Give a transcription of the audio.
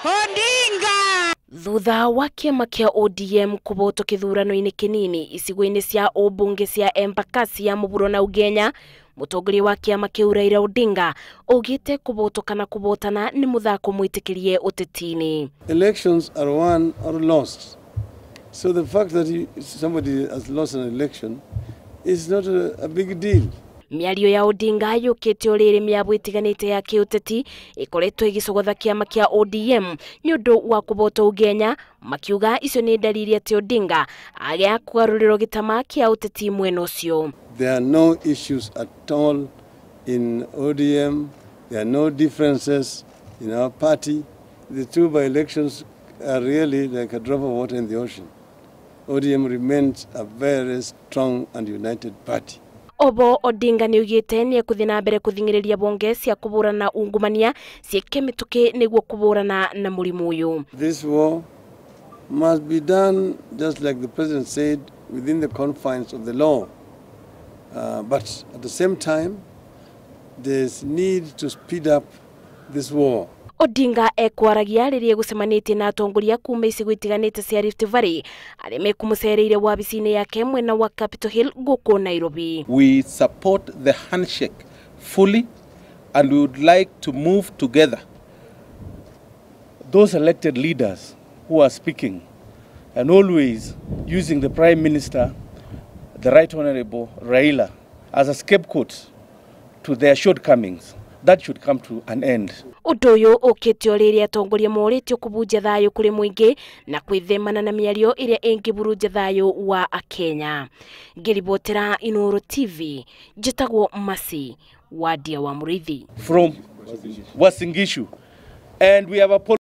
Odinga. Thutha wa kĩama kĩa ODM kũbotwo kĩthurano-inĩ kĩnini icigo-inĩ cia ũmbunge cia Embakasi ya mũhuro na Ugenya, mũtongoria wa kĩama kĩu Raila Odinga augĩte kũbotwo kana kũbotana nĩ mũthako mwĩtĩkĩrie ũteti-inĩ. Elections are won or lost. So the fact that somebody has lost an election is not a big deal. Mĩario ya Odinga yũkĩte o rĩrĩ mĩabu ĩtiganĩte ya kĩũteti ĩkoretwo ĩgĩcogotha kĩama kĩa ODM nĩ ũndũ wa kũbotwo Ugenya, makiuga icio nĩ ndariri atĩ Odinga agĩa kũgarũrĩrwo gĩtama kĩa ũteti mwena ũcio. There are no issues at all in ODM. There are no differences in our party. The two by-elections are really like a drop of water in the ocean. ODM remains a very strong and united party. Obo Odinga nĩ oigĩte nĩ ekũthiĩ na mbere kũthing'ĩrĩria bonge cia kũbũrana ungumania ciĩke mĩtũkĩ nĩguo kũbũrana na mũrimũ ũyũ. This war must be done, just like the president said, within the confines of the law. But at the same time, there's need to speed up this war. Odinga ekwaragia rĩrĩa egũcemanĩtie na atongoria kuma icigo itiganĩte cia Rift Valley arĩa mekũmũcereire wabici-inĩ yake mwena wa Capitol Hill gũkũ Nairobi. We support the handshake fully and we would like to move together. Those elected leaders who are speaking and always using the Prime Minister, the Right Honorable Raila, as a scapegoat to their shortcomings, that should come to an end. Ũndũ ũyũ ũkĩte o rĩrĩa atongoria morĩtio kũbunja thayũ kũrĩ mũingĩ na kwĩthemana na mĩario ĩrĩa ĩngĩburunja thayũ wa Akenya. Ngĩribotera Inooro TV, njĩtagwo Mercy Wadia wa Mũrĩithi. From Uasin Gishu. And we have a